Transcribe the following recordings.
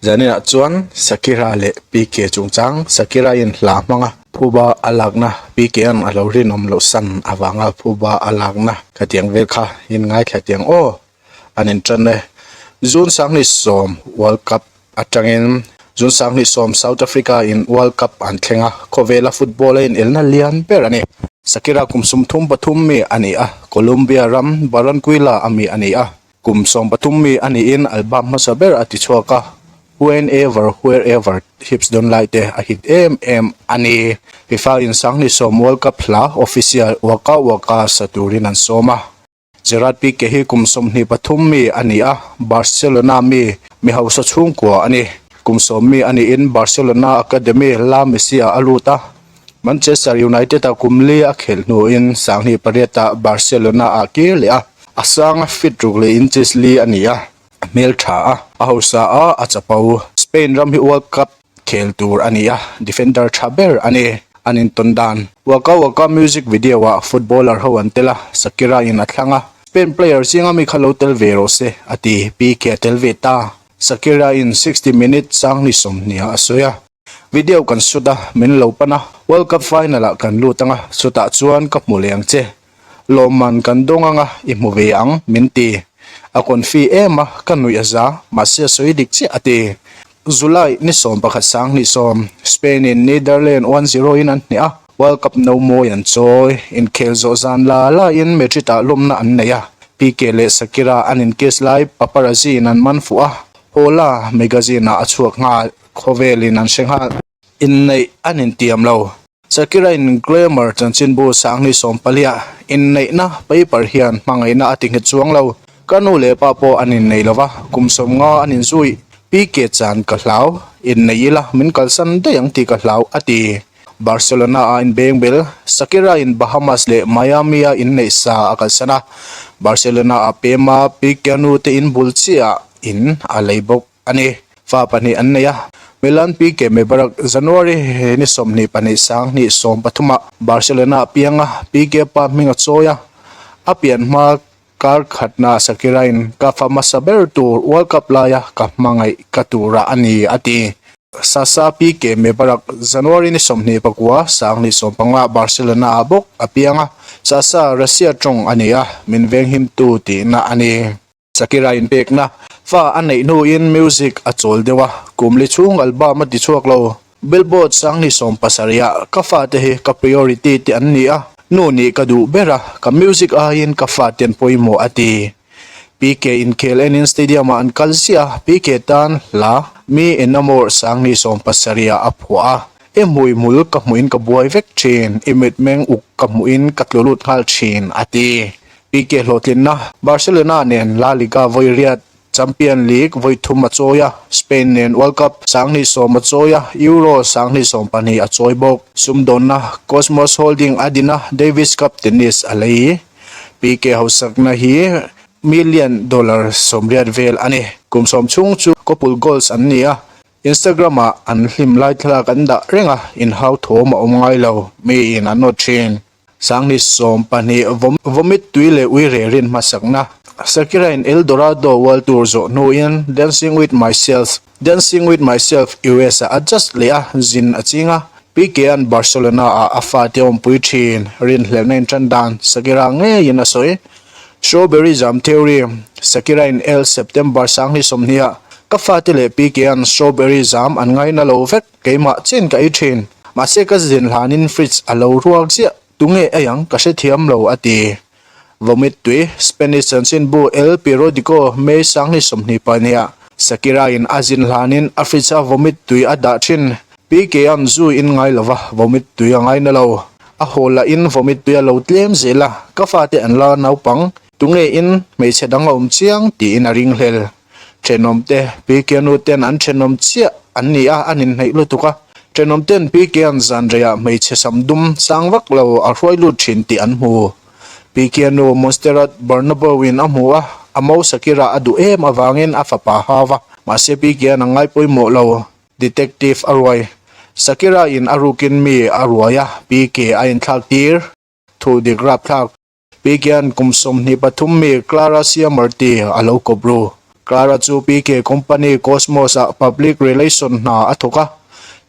Zaninah chuan Shakira leh Pique chungchang Shakira in hla hmanga phuba a lakna Pique an a lo rinawm loh san avanga phuba a lakna khatiang vel kha in ngaithla tiang aw an intan e. June 2010 World Cup atangin June 2010 South Africa in World Cup an thleng a, khawvela football a inelna lian ber a ni. Shakira kum 33 mi a ni a, Colombia ram Barranquilla a mi a ni a. Kum 13 mi a niin album hmasa ber a ti chhuak a, Whenever Wherever Hips Don't Lie te a hit em em a ni. FIFA in 2010 World Cup hla official Waka Waka sa turin an sawm a. Gerard Pique hi kum 23 mi a ni a, Barcelona mi mi hausa chhungkua a ni. Kum 10 mi a niin Barcelona academy La Masia a lut a, Manchester United a kum li a khelh hnuin 2008 ah Barcelona ah kir leh a, a sanga feet ruk leh inches li a ni a, a hmeltha a, a hausa a, a chapo. Spain ram hi World Cup khel tur a ni a, defender tha ber a ni. An intawn dan. Waka Waka music video ah footballer ho an tel a, Shakira in a thlang a, Spain player zinga mi kha lo tel ve rawh se a ti, Pique a tel ve ta. Shakira in 60 minute 20 ah a sawi a. Video kan shoot a, min lo pan a, World Cup final ah kan lut anga, chutah chuan ka hmu leh ang che. Lawmman kan dawng anga i hmu ve ang, min ti. A confi em a, ka nuih a za, mahse a sawi dik chiah a ti. July ni 11 2010, Spain in Netherland 1-0 in an hneh a, World Cup no mawi an chawi. Inkhel zawh zan la la in Madrid ah lawmna an nei a, Pique leh Shakira an in kiss lai paparazzi in an man fuh a, Hola magazine ah a chhuak nghal. Khawvelin an hre nghal. Inneih an intiam lo. Shakira in Glamour chanchinbu 2014 ah inneihna paper hian hmangaihna a ti nghet chuang lo. Ka nu leh pa pawh an innei lo va, kum 50 an inzui. Pique chan ka hlau, innei ila min kalsan daih ang tih ka hlau, a ti. Barcelona a inbeng bel. Shakira in Bahamas leh Miami a inneih sa a kalsan a. Barcelona ah pema Pique nu te in bul chiah in a lei bawk. A ni. Fa pahnih an nei a. Milan Pique Mebarak January ni 22 2013 ah Barcelona a piang a, Pique pa hming a chawi a. A pian hma kar khatna Shakira in ka fa hmasa ber tur World Cup laia ka hmangaih ka tura a ni a ti. Sasa Pique Mebarak January ni 29 2015 Barcelona ah bawk a piang a. Sasa Russia tawng a ni a, min venghimtu tihna a ni. Shakira inpekna fa a neih hnuin music a chawl deuh a, kum li chhung album a ti chhuak lo. Billboard 2070 ah ka fate hi ka priority te an ni a, nu nih ka duh ber a, ka music aiin ka fate an pawimawh a ti. Pique inkhel enin stadium ah an kal ziah a, Pique tan hla Mi Enamor 2070 ah a phuah a, I hmuihmul ka hmuhin ka buai vek thin, i mitmeng uk ka hmuhin ka tlu lut nghal thin a ti. Pique hlawhtlinna, Barcelona nen La Liga vawi riat, Champion League vawi thum a chawi a, Spain nen World Cup 2010 a chawi a, Euro 2012 a chawi bawk. Sumdawnna, Cosmos Holding a din a, Davis Cup tennis a lei. Pique hausakna hi million dollar 80 vel a ni. Kum 10 chhung chu couple goals an ni a, Instagram ah an hlim lai thlalak an dah reng a, inhau thawm a awm ngai lo, miin an nawt thin. 2020 vawmit tui leh ui reh rin hmasakna Shakira in El Dorado World Tour zawh hnuin Dancing With Myself Dancing With Myself US ah a adjust leh a, zin a ching a, Pique an Barcelona ah a fate awmpui thin rinhlelhna intan dan Shakira ngeiin a sawi. Strawberry Jam Theory Shakira in El September 2020 ah ka fate leh Pique an strawberry jam an ngaina lo vek. Keimah chen ka ei thin. Mahse ka zin hlanin fridge a lo ruak ziah. Tunge ei ang ka hrethiam lo a ti. Vawmit tui, Spanish chanchinbu El Periodico May 2022 ah Shakira in a zin hlanin a fridge a vawmit tui a dah thin. Pique-a'n zu in ngai lova vawmit tui a ngaina lo. A haw lahin vawmit tui a lo tlem zel a, ka fate an la naupang. Tunge in hmeichhe dang a awm chiang tiin a ringhlel. Thenawmte, Pique nu ten an thenawm chiah an ni a, an inhneih lutuk a. Thenawm ten Pique-a'n zan reiah hmeichhe sam dum sang vak lo a hruai lut thin tih an hmu. Pique nu Montserrat Bernabeu-in a hmu a, a mo Shakira a duh em avangin a fapa a hau a, mahse Pique-a'n a ngai pawimawh lo. Detective a ruai. Shakira-in a rukin mi a ruai a, Pique a inthlak tir. Thu dik rapthlak. Pique-a'n kum 23 mi Clara Siamarti a lo kawp ru. Clara chu PK company Cosmos-ah public relation hna a thawk a,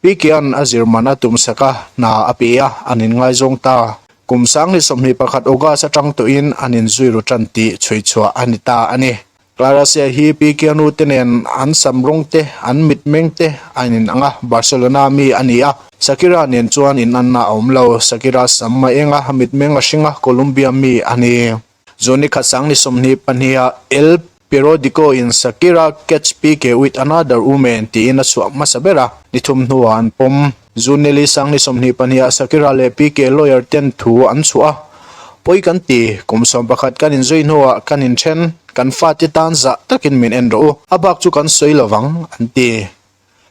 PK-a'n a zir man a tumsak a, hna a pe a, an inngaizawng ta. Kum 2021 August atang tawhin an inzui ru tan tih chhuichhuah a ni ta a ni. Clara Sia hi PK nu te nen an sam rawng te, an mitmeng te a inang a, Barcelona mi a ni a, Shakira nen chuan inanna a awm lo. Shakira sam a eng a, mitmeng a hring a, Colombia mi a ni. June khat 22 ah El Periodico in Shakira catch Pique with another woman tiin a chhuah hmasa ber a, ni thum hnuah an pawm. June ni li 22 ah Shakira leh Pique lawyer ten thu an chhuah a, Pawi kan ti, kum 11 kan inzui hnuah kan inthen, kan fate tan zah takin min en rawh u, a bak chu kan sawi lovang, an ti.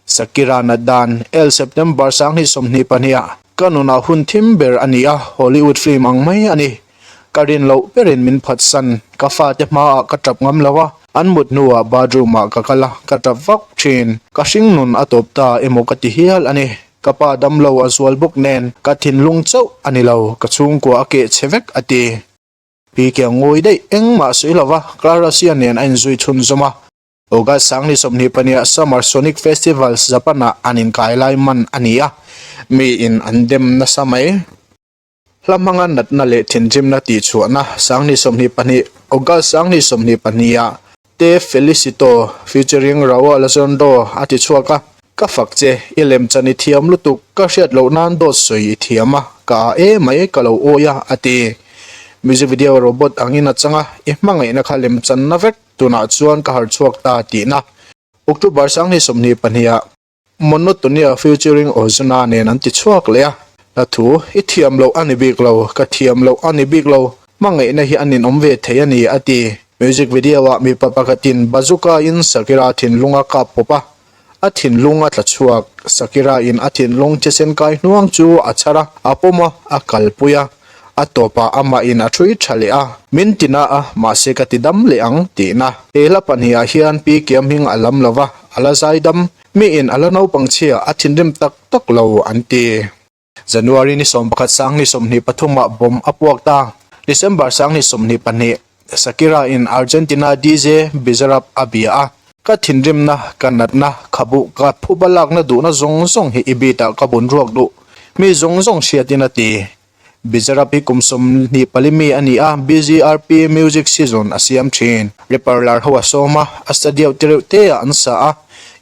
Shakira Natdan, El September 22 ah ka nunah hun thim ber a ni a, Hollywood film ang mai a ni. Ka rin loh berin min phatsan, ka fate hmaah ka tap ngam lo a, an mut hnuah bathroom ah ka kal a, ka tap vak thin. Ka hring nun a tawp ta emaw ka ti hial a ni. Ka pa damlo a zual bawk nen, ka thinlung chauh a ni lo, ka chhungkua a keh chhe vek a ti. Pi Ke a ngawi daih, engmah sawi lo va, Clara Sia nen a inzui chhunzawm a. August 22 ah Summer Sonic Festivals Japan-ah an inkai lai man a ni a, miin an dem nasa mai. Hla hmanga natna leh thinrimna tihchhuahna 22 August 22 ah Te Felicito featuring Raul Elizondo a ti chhuak a, Ka fak che, i lemchan i thiam lutuk, ka hriat loh nan dawt sawi i thiam a, ka a e mai ka lo awi a, a ti. Music video robot angin a chang a, i hmangaihna kha lemchanna vek. Tunah chuan ka harh chhuak ta tihna. October 22 ah Monotonia featuring Ozuna nen an ti chhuak leh a, hla thu i thiam loh a ni bik lo, ka thiam loh a ni bik lo, hmangaihna hi a ninawm ve thei a ni a ti. Music video ah mipa pakhatin bazooka in Shakira thinlung a kap pawp a, A thinlung a tla chhuak. Shakira in a thinlung thisen kai hnuang chu a chhar a, a pawm a, a kalpui a. A tawpah amah in a thui tha leh a. Min ti na a, mahse ka ti dam leh ang tihna. He hla pahnihah hian Pi Kiam hming a lam lo va, a la zai dam. Mi in a la naupang chhia, a thinrim tak tak lo an ti. January ni 11 2023 ah bomb a puak ta. December 22 Shakira in Argentina DJ Bizarrap a bia a. Ka thinrimna, ka natna, khabuh, ka phuba lakna duhna zawng zawng hi i beat ah ka bun ruak duh. Mi zawng zawng hriatin a ti. Bizarrap hi kum 24 mi a ni a, BZRP Music Season a siam thin. Rapper lar ho a sawm a, a studio te reuh te ah an sa a,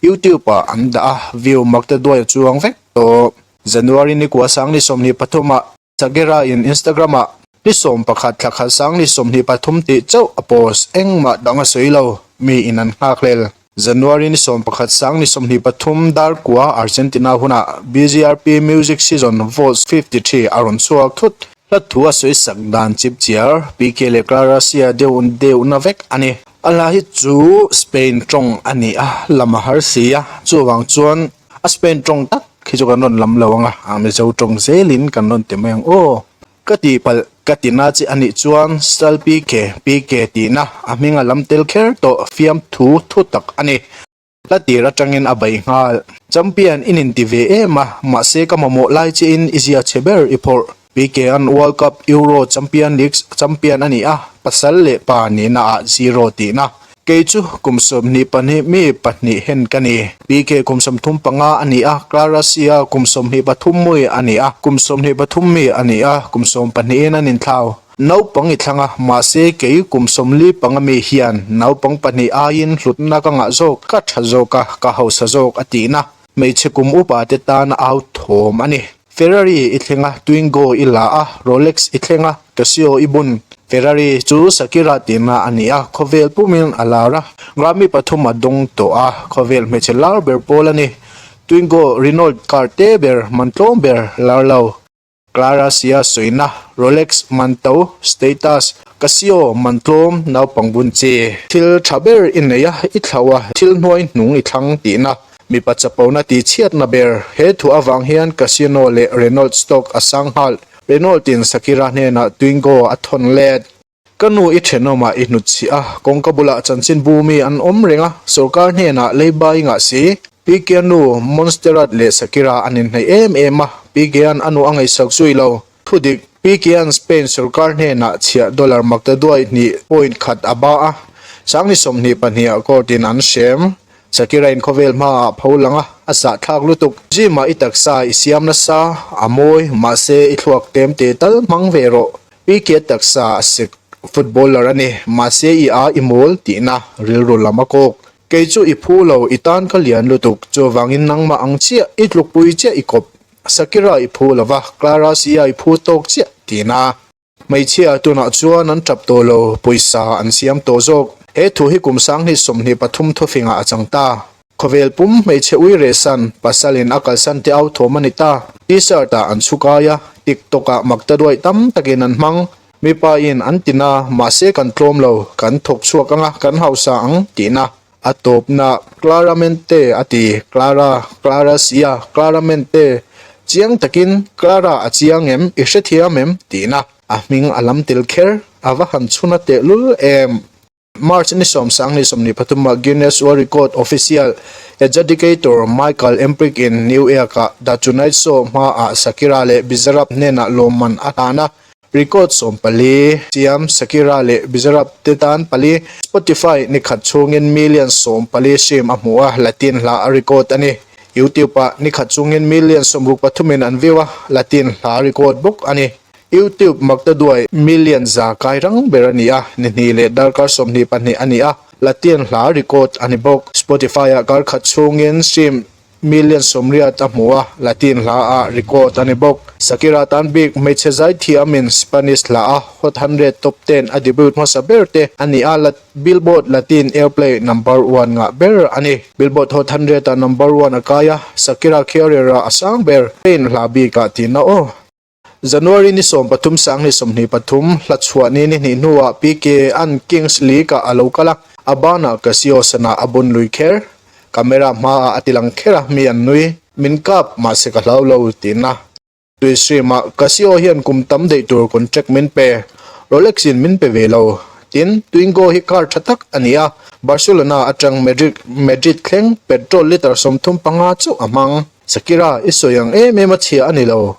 YouTube ah an dah a, view mak te duai a chuang vek tawh. January ni kua 23 ah Shakira in Instagram ah ni 11 thla khat 23 tih chauh a post, engmah dang a sawi lo, mi in an nghak hlel. January ni 11 23 dar kua Argentina hunah BZRP Music Season Vault 53 a rawn chhuak thut. Hla thu a sawi sak dan chip chiar, Pique leh Clara Sia deuh deuhna vek a ni. A hla hi chu Spain tawng a ni a, lam a har si a, chuvang chuan A Spain tawng tak hi chu kan rawn lam lo ang a, a Mizo tawng zelin kan rawn ti mai ang aw. Ka tih palh ka ti na che anih chuan Sal PK, PK tihna a hming a lam tel kher tawh fiam thu thu tak a ni. Hla tir atangin a bei nghal. Champion i nin ti ve em a, mahse ka mamawh lai che in i zia chhe ber i phawrh. PK an World Cup, Euro, Champion Leagues champion a ni a, pasal leh pa nihna ah zero tihna. Kei chu kum 22 mi pahnih hen ka ni. PK kum 35 a ni a, Clara Sia kum 23 mui a ni a, kum 23 mi a ni a, kum 10 in an inthlau. Naupang i thlang a, mahse kei kum 45 mi hian naupang pahnih aiin hlutna ka ngah zawk, ka tha zawk a, ka hausa zawk a tihna. Hmeichhe kum upa te tan au thawm a ni. Ferrari i thleng a, Twingo i la a, Rolex i thleng a, Casio i bun. Ferrari chu Shakira tihna a ni a, khawvel pumin a lar a, Grammy pathum a dawng tawh a, khawvel hmeichhe lar ber pawl a ni. Twingo, Renault car te ber, man tlawm ber, lar lo. Clara Sia sawina, Rolex man to, status, Casio man tlawm, naupang bun chi. Thil tha ber i nei a, i thlau a, thil hnuai hnung i thlang tihna. Mipa chapona tih chhiatna ber, he thu avang hian Casino leh Renault stock a sang nghal. Renault in Shakira hnenah Twingo a thawn let. Ka nu i thenawmah i hnutchhih a, kawngka bulah chanchinbu mi an awm reng a, sorkar hnenah leiba i ngah si. Pique nu Montserrat leh Shakira an inhnaih em em a, Pique-a'n a nu a ngaihsak zui lo. Thudik, Pique-a'n Spain sorkar hnenah chhiah dollar maktaduai hnih point khat a ba a. Sangni 22 ah court in an hrem. Shakira in khawvel hmaah a pho lang a, a zahthlak lutuk. Gym ah i taksa i siam nasa, a mawi, mahse i thluak tlem te tal hmang ve rawh. Pique taksa a sek footballer a ni, mahse i a i mawl tihna rilru lam a kawk. Kei chu i phu lo, i tan ka lian lutuk, chuvangin nangmah ang chiah, i tlukpui chiah i kawp. Shakira i phu lova, Clara Sia i phu tawk chiah tihna. Hmeichhia tunah chuan an tap tawh lo, pawisa an siam tawh zawk. He thu hi kum 2023 thufingah a chang ta. Khawvel pum hmeichhe ui rehsan, pasalin a kalsan te au thawm a ni ta. T-shirt ah an chhukai a, TikTok ah makta duaih tam takin an hmang. Mipa in an ti na, mahse kan tlawm lo, kan thawk chhuak anga kan hausa ang tihna. A tawpna, Claramente a ti, Clara, Clara sia, Claramente. Chiang takin, Clara a chiang em, i hrethiam em? tihna. A hming a lam tel kher, a va han chhun a tehlul em. March ni 10 ni 23 ah Guinness World Record official adjudicator Michael Empric in New York ah The Tonight Show hmaah Shakira leh Bizarrap hnenah lawmman a hlan a, record 14 siam Shakira leh Bizarrap te tan pali Spotify ni khat chhungin million 14 stream a hmu a, Latin hla a record a ni. YouTube ah ni khat chungin million 63 in an view a, Latin hla record bawk a ni. YouTube makta duai million za kai rang ber a ni a, ni hnih leh darkar 22 a ni a, Latin hla record a ni bawk. Spotify ah kar khat chhungin stream million 80 a hmu a, Latin hla ah record a ni bawk. Shakira tan bik hmeichhe zai thiamin Spanish hla a Hot 100 Top 10 a debut hmasa ber te a ni a, Billboard Latin Airplay number one ngah ber a ni. Billboard Hot 100 ah number one a kai a, Shakira career ah a sang ber. Spain hla bikah tihna aw. January ni 13 2023, hla chhuah ni ni hnih hnuah Pique an Kings League ah a lo kal a, a banah Casio sana a bun lui kher. Camera hmaah a ti lang kher a, mi an nui. Min kap, mahse ka hlau lo, tihna. Tuihrim ah Casio hian kum tam daih tur contract min pe, Rolex in min pe ve lo. Tin, Twingo hi car tha tak a ni a, Barcelona atang Madrid Madrid thleng petrol litre 35 chauh a hmang. Shakira, i sawi ang em em a chhia a ni lo.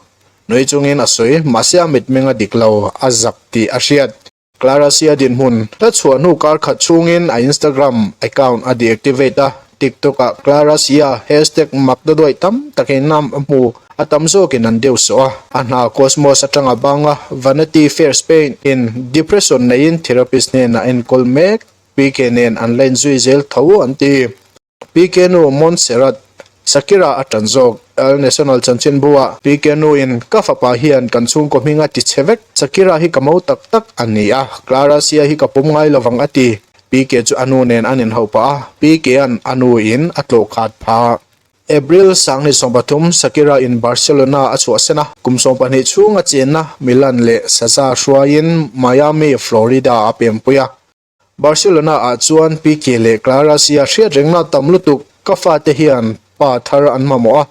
Nui chungin a sawi, mahse a mitmeng a dik lo, a zak tih a hriat. Clara Sia dinhmun hla chhuah hnu kar khat chhungin a Instagram account a deactivate a, TikTok ah Clara Sia hashtag mak daduaih tam takin a hmu, a tam zawkin an deuh sawh a. A hna Cosmos atanga banga Vanity Fair Spain in depression neiin therapist hnenah enkawl mek, Pique nen an la inzui zel tho an ti. Pique nu Montserrat Shakira a tan zawk. El Nacional chanchinbu ah Pique nu in ka fapa hian kan chhungkaw hming a ti chhe vek. Shakira hi ka mo tak tak a ni a, Clara Sia hi ka pawm ngai lovang a ti. Pique chu a nu nen an inhauh pah a, Pique an a nu in a tlawh khat phah. April 2013 Shakira in Barcelona a chhuahsan a, kum 12 chhung a chenna Milan leh Saza hruaiin Miami, Florida a pempui a. Barcelona ah chuan Pique leh Clara Sia hriat rengna tam lutuk ka fate hian pa thar an mamawh a.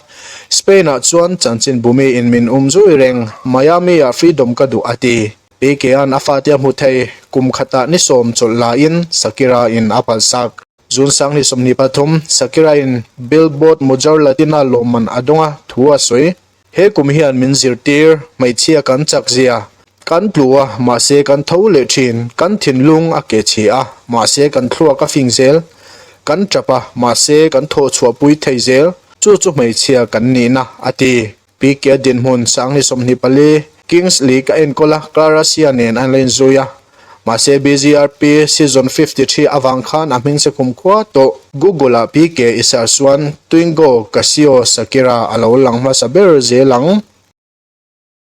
Spain ah chuan chanchin bumi in min um zui reng, Miami ah freedom ka duh a ti. Pique an a fate a hmu thei, kum khatah ni 10 chawlh laiin Shakira in a palhsak. June 2023, Shakira in Billboard Mujer Latina lawmman a dawng a, thu a sawi. He kum hian min zirtir, hmeichhia kan chak zia. Kan tlu a, mahse kan tho leh thin. Kan thinlung a ke chhi a, mahse kan thluak a fing zel. Kan tap a, mahse kan thawh chhuahpui thei zel. Chu chu hmeichhia kan nihna, a ti. Pique dinhmun 2024, Kings League a enkawl a, Clara Sia nen an la inzui a. Mahse BGRP season 53 avang khan a hming se kumkhua tawh. Google ah Pique i search chuan Twingo, Casio, Shakira a lo lang hmasa ber zel ang.